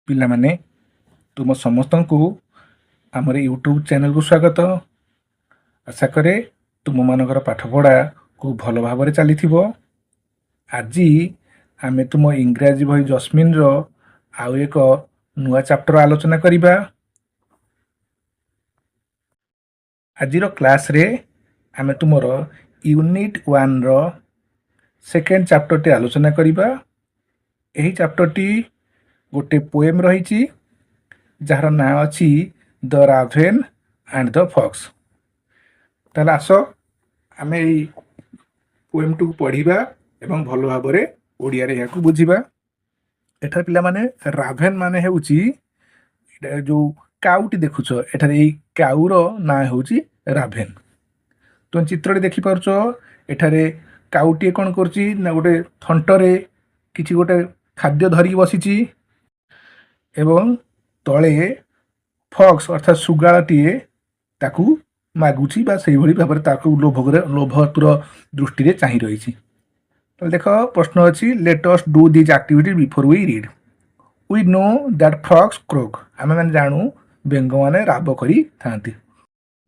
ପିଲାମାନେ, ତୁମ ସମସ୍ତଙ୍କୁ ଆମର ୟୁଟ୍ୟୁବ୍ ଚ୍ୟାନେଲକୁ ସ୍ୱାଗତ। ଆଶା କରେ ତୁମମାନଙ୍କର ପାଠପଢ଼ା ଖୁବ୍ ଭଲ ଭାବରେ ଚାଲିଥିବ। ଆଜି ଆମେ ତୁମ ଇଂରାଜୀ ବହି ଜସ୍ମିନ୍ର ଆଉ ଏକ ନୂଆ ଚାପ୍ଟର ଆଲୋଚନା କରିବା। ଆଜିର କ୍ଲାସ୍ରେ ଆମେ ତୁମର ୟୁନିଟ୍ ୱାନ୍ର ସେକେଣ୍ଡ ଚାପ୍ଟରଟି ଆଲୋଚନା କରିବା। ଏହି ଚାପ୍ଟରଟି ଗୋଟେ ପୋଏମ୍ ରହିଛି, ଯାହାର ନାଁ ଅଛି the raven and the fox. ତାହେଲେ ଆସ, ଆମେ ଏଇ ପୋଏମ୍ଟିକୁ ପଢ଼ିବା ଏବଂ ଭଲ ଭାବରେ ଓଡ଼ିଆରେ ଏହାକୁ ବୁଝିବା। ଏଠାରେ ପିଲାମାନେ, ରାଭେନ୍ ମାନେ ହେଉଛି ଏଇଟା ଯେଉଁ କାଉଟି ଦେଖୁଛ ଏଠାରେ, ଏଇ କାଉର ନାଁ ହେଉଛି ରାଭେନ୍। ତୁମେ ଚିତ୍ରଟି ଦେଖିପାରୁଛ, ଏଠାରେ କାଉଟିଏ କ'ଣ କରୁଛି ନା ଗୋଟେ ଥଣ୍ଟରେ କିଛି ଗୋଟେ ଖାଦ୍ୟ ଧରିକି ବସିଛି ଏବଂ ତଳେ ଫକ୍ସ ଅର୍ଥାତ୍ ଶୃଗାଳଟିଏ ତାକୁ ମାଗୁଛି ବା ସେଇଭଳି ଭାବରେ ତାକୁ ଲୋଭରେ ଲୋଭାତୁର ଦୃଷ୍ଟିରେ ଚାହିଁ ରହିଛି। ତାହେଲେ ଦେଖ, ପ୍ରଶ୍ନ ଅଛି, "Let us do these activity before we read." We know that frogs croak. ଆମେମାନେ ଜାଣୁ ବେଙ୍ଗମାନେ ରାବ କରିଥାନ୍ତି।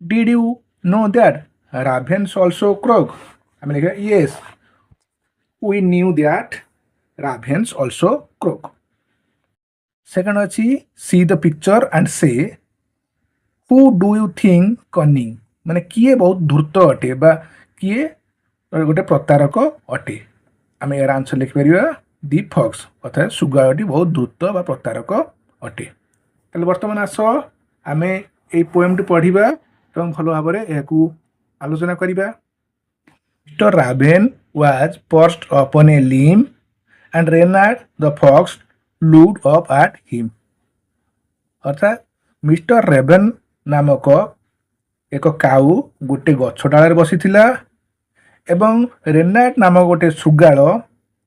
Did you know that ravens also croak? ଆମେ ଲେଖିବା, "Yes, we knew that ravens also croak." Second ଅଛି, see the picture and say who do you think cunning. ମାନେ କିଏ ବହୁତ ଧୂର୍ତ୍ତ ଅଟେ ବା କିଏ ଗୋଟେ ପ୍ରତାରକ ଅଟେ? ଆମେ ଏହାର ଆନ୍ସର ଲେଖିପାରିବା, ଦି ଫକ୍ସ, ଅର୍ଥାତ୍ ଶୃଗାଳଟି ବହୁତ ଧୂର୍ତ୍ତ ବା ପ୍ରତାରକ ଅଟେ। ତାହେଲେ ବର୍ତ୍ତମାନ ଆସ, ଆମେ ଏଇ ପୋଏମ୍ଟି ପଢ଼ିବା ଏବଂ ଭଲ ଭାବରେ ଏହାକୁ ଆଲୋଚନା କରିବା। Mr. Raven was perched upon a limb and Reynard the fox looked up at him. ଅର୍ଥାତ୍ ମିଷ୍ଟର ରେଭେନ୍ ନାମକ ଏକ କାଉ ଗୋଟେ ଗଛ ଡାଳରେ ବସିଥିଲା ଏବଂ ରେନାର୍ଡ ନାମକ ଗୋଟେ ଶୃଗାଳ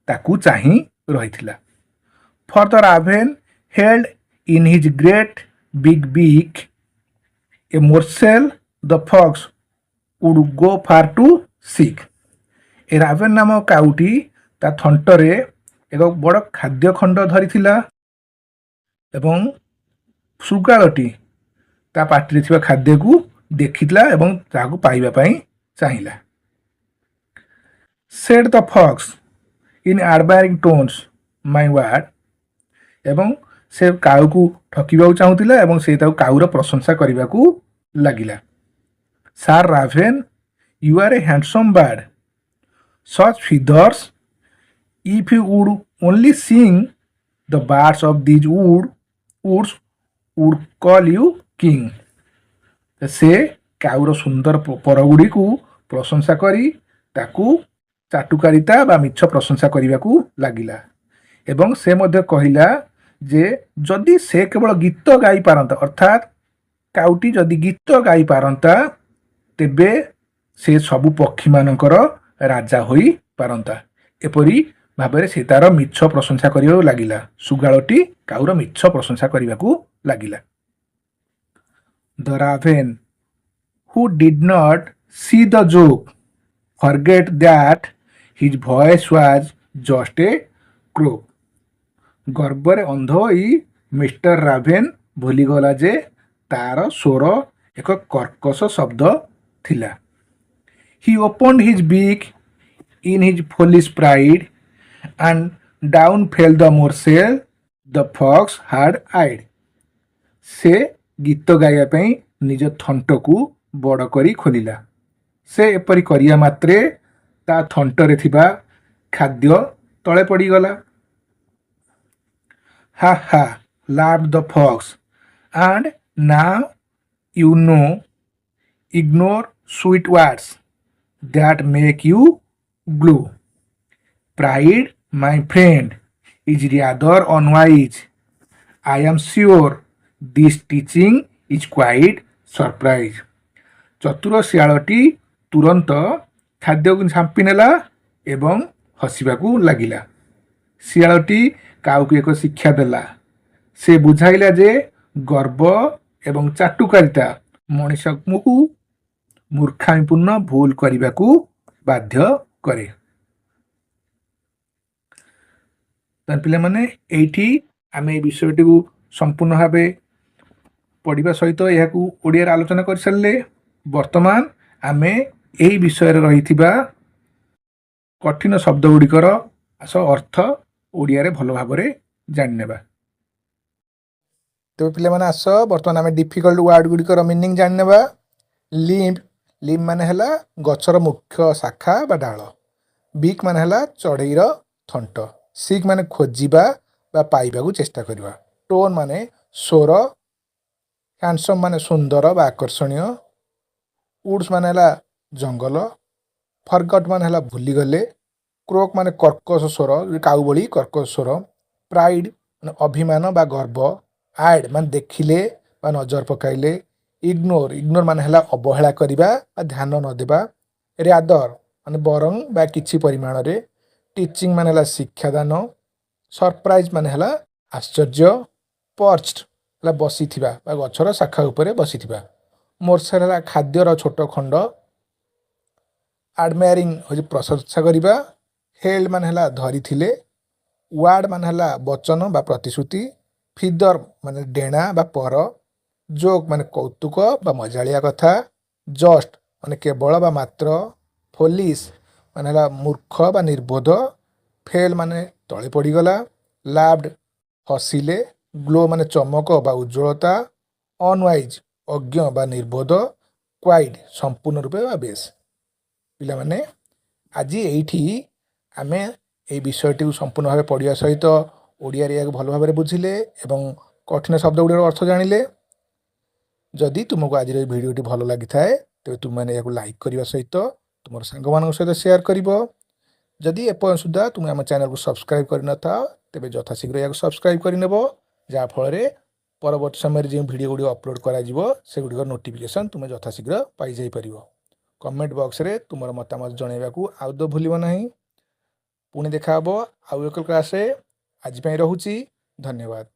ତାକୁ ଚାହିଁ ରହିଥିଲା। For the raven held in his great big beak a morsel the fox would go far to seek. A Raven ନାମକ କାଉଟି ତା ଥଣ୍ଟରେ ଏକ ବଡ଼ ଖାଦ୍ୟ ଖଣ୍ଡ ଧରିଥିଲା ଏବଂ ଶୃଗାଳଟି ତା ପାଟିରେ ଥିବା ଖାଦ୍ୟକୁ ଦେଖିଥିଲା ଏବଂ ତାହାକୁ ପାଇବା ପାଇଁ ଚାହିଁଲା। Said the fox in admiring tones, "My word." ଏବଂ ସେ କାଉକୁ ଠକିବାକୁ ଚାହୁଁଥିଲା ଏବଂ ସେ ତାକୁ କାଉର ପ୍ରଶଂସା କରିବାକୁ ଲାଗିଲା। "Sir raven, you are a handsome bird. Such feathers! If you would only sing, the birds of these woods would call you king." ସେ କାଉର ସୁନ୍ଦର ପରଗୁଡ଼ିକୁ ପ୍ରଶଂସା କରି ତାକୁ ଚାଟୁକାରିତା ବା ମିଛ ପ୍ରଶଂସା କରିବାକୁ ଲାଗିଲା ଏବଂ ସେ ମଧ୍ୟ କହିଲା ଯେ ଯଦି ସେ କେବଳ ଗୀତ ଗାଇପାରନ୍ତା, ଅର୍ଥାତ୍ କାଉଟି ଯଦି ଗୀତ ଗାଇପାରନ୍ତା, ତେବେ ସେ ସବୁ ପକ୍ଷୀମାନଙ୍କର ରାଜା ହୋଇପାରନ୍ତା। ଏପରି ଭାବରେ ସେ ତାର ମିଛ ପ୍ରଶଂସା କରିବାକୁ ଲାଗିଲା। ଶୃଗାଳଟି କାଉର ମିଛ ପ୍ରଶଂସା କରିବାକୁ ଲାଗିଲା। The raven, who did not see the joke, forgot that his voice was just a croak. ଗର୍ବରେ ଅନ୍ଧ ହୋଇ ମିଷ୍ଟର ରାଭେନ୍ ଭୁଲିଗଲା ଯେ ତାର ସ୍ୱର ଏକ କର୍କଶ ଶବ୍ଦ ଥିଲା। He opened his beak in his foolish pride and down fell the morsel the fox had eyed. ସେ ଗୀତ ଗାଇବା ପାଇଁ ନିଜ ଥଣ୍ଟକୁ ବଡ଼ କରି ଖୋଲିଲା। ସେ ଏପରି କରିବା ମାତ୍ରେ ତା ଥଣ୍ଟରେ ଥିବା ଖାଦ୍ୟ ତଳେ ପଡ଼ିଗଲା। "Ha ha," laughed the fox, "and now you know. Ignore sweet words that make you glow. Pride, my friend, is rather unwise. I am sure this teaching is quite surprise." ଚତୁର ଶିଆଳଟି ତୁରନ୍ତ ଖାଦ୍ୟକୁ ଝାମ୍ପି ନେଲା ଏବଂ ହସିବାକୁ ଲାଗିଲା। ଶିଆଳଟି କାଉକୁ ଏକ ଶିକ୍ଷା ଦେଲା। ସେ ବୁଝାଇଲା ଯେ ଗର୍ବ ଏବଂ ଚାଟୁକାରିତା ମଣିଷକୁ ମୂର୍ଖାମିପୂର୍ଣ୍ଣ ଭୁଲ କରିବାକୁ ବାଧ୍ୟ କରେ। ତାହେଲେ ପିଲାମାନେ, ଏଇଠି ଆମେ ଏଇ ବିଷୟଟିକୁ ସମ୍ପୂର୍ଣ୍ଣ ଭାବେ ପଢ଼ିବା ସହିତ ଏହାକୁ ଓଡ଼ିଆରେ ଆଲୋଚନା କରିସାରିଲେ। ବର୍ତ୍ତମାନ ଆମେ ଏହି ବିଷୟରେ ରହିଥିବା କଠିନ ଶବ୍ଦ ଗୁଡ଼ିକର ଆସ ଅର୍ଥ ଓଡ଼ିଆରେ ଭଲ ଭାବରେ ଜାଣିନେବା। ତେବେ ପିଲାମାନେ, ଆସ ବର୍ତ୍ତମାନ ଆମେ ଡିଫିକଲ୍ଟ ୱାର୍ଡ଼ ଗୁଡ଼ିକର ମିନିଂ ଜାଣିନେବା। ଲିମ୍ବ। ଲିମ୍ବ ମାନେ ହେଲା ଗଛର ମୁଖ୍ୟ ଶାଖା ବା ଡାଳ। ବିକ୍ ମାନେ ହେଲା ଚଢ଼େଇର ଥଣ୍ଟ। ସିକ୍ ମାନେ ଖୋଜିବା ବା ପାଇବାକୁ ଚେଷ୍ଟା କରିବା। ଟୋନ୍ ମାନେ ସ୍ୱର। ହ୍ୟାଣ୍ଡସମ୍ ମାନେ ସୁନ୍ଦର ବା ଆକର୍ଷଣୀୟ। ଉଡ୍ସ ମାନେ ହେଲା ଜଙ୍ଗଲ। ଫରଗଟ୍ ମାନେ ହେଲା ଭୁଲିଗଲେ। କ୍ରୋକ୍ ମାନେ କର୍କଶ ସ୍ୱର, କାଉ ଭଳି କର୍କଶ ସ୍ୱର। ପ୍ରାଇଡ୍ ମାନେ ଅଭିମାନ ବା ଗର୍ବ। ଆଏଡ୍ ମାନେ ଦେଖିଲେ ବା ନଜର ପକାଇଲେ। ଇଗ୍ନୋର। ଇଗ୍ନୋର ମାନେ ହେଲା ଅବହେଳା କରିବା ବା ଧ୍ୟାନ ନ ଦେବା। ର୍ୟାଦର ମାନେ ବରଂ ବା କିଛି ପରିମାଣରେ। ଟିଚିଂ ମାନେ ହେଲା ଶିକ୍ଷାଦାନ। ସରପ୍ରାଇଜ୍ ମାନେ ହେଲା ଆଶ୍ଚର୍ଯ୍ୟ। ପର୍ଚଡ୍ ହେଲା ବସିଥିବା ବା ଗଛର ଶାଖା ଉପରେ ବସିଥିବା। ମୋର୍ସେଲ ହେଲା ଖାଦ୍ୟର ଛୋଟ ଖଣ୍ଡ। ଆଡମାୟାରିଂ ହେଉଛି ପ୍ରଶଂସା କରିବା। ହେଲ୍ଡ ମାନେ ହେଲା ଧରିଥିଲେ। ୱାର୍ଡ ମାନେ ହେଲା ବଚନ ବା ପ୍ରତିଶ୍ରୁତି। ଫିଦର ମାନେ ଡେଣା ବା ପର। ଜୋକ୍ ମାନେ କୌତୁକ ବା ମଜାଳିଆ କଥା। ଜଷ୍ଟ ମାନେ କେବଳ ବା ମାତ୍ର। ଫୁଲିସ୍ ମାନେ ହେଲା ମୂର୍ଖ ବା ନିର୍ବୋଧ। ଫେଲ୍ ମାନେ ତଳେ ପଡ଼ିଗଲା। ଲାଫ୍ଡ ହସିଲେ। ଗ୍ଲୋ ମାନେ ଚମକ ବା ଉଜ୍ଜ୍ୱଳତା। ଅନୱାଇଜ୍ ଅଜ୍ଞ ବା ନିର୍ବୋଧ। କ୍ୱାଇଟ୍ ସମ୍ପୂର୍ଣ୍ଣ ରୂପେ ବା ବେଶ। ପିଲାମାନେ, ଆଜି ଏଇଠି ଆମେ ଏଇ ବିଷୟଟିକୁ ସମ୍ପୂର୍ଣ୍ଣ ଭାବେ ପଢ଼ିବା ସହିତ ଓଡ଼ିଆରେ ଏହାକୁ ଭଲ ଭାବରେ ବୁଝିଲେ ଏବଂ କଠିନ ଶବ୍ଦ ଗୁଡ଼ିକର ଅର୍ଥ ଜାଣିଲେ। ଯଦି ତୁମକୁ ଆଜିର ଏହି ଭିଡ଼ିଓଟି ଭଲ ଲାଗିଥାଏ, ତେବେ ତୁମେମାନେ ଏହାକୁ ଲାଇକ୍ କରିବା ସହିତ ତୁମର ସାଙ୍ଗମାନଙ୍କ ସହିତ ସେୟାର କରିବ। ଯଦି ଏପର୍ଯ୍ୟନ୍ତ ସୁଦ୍ଧା ତୁମେ ଆମ ଚ୍ୟାନେଲକୁ ସବସ୍କ୍ରାଇବ୍ କରିନଥାଅ, ତେବେ ଯଥାଶୀଘ୍ର ଏହାକୁ ସବସ୍କ୍ରାଇବ୍ କରିନେବ, ଯାହାଫଳରେ ପରବର୍ତ୍ତୀ ସମୟରେ ଯେଉଁ ଭିଡ଼ିଓ ଗୁଡ଼ିକ ଅପଲୋଡ଼ କରାଯିବ, ସେଗୁଡ଼ିକର ନୋଟିଫିକେସନ୍ ତୁମେ ଯଥାଶୀଘ୍ର ପାଇଯାଇପାରିବ। କମେଣ୍ଟ ବକ୍ସରେ ତୁମର ମତାମତ ଜଣାଇବାକୁ ଆଦୌ ଭୁଲିବ ନାହିଁ। ପୁଣି ଦେଖା ହେବ ଆଉ ଏକ କ୍ଲାସ୍ରେ। ଆଜି ପାଇଁ ରହୁଛି। ଧନ୍ୟବାଦ।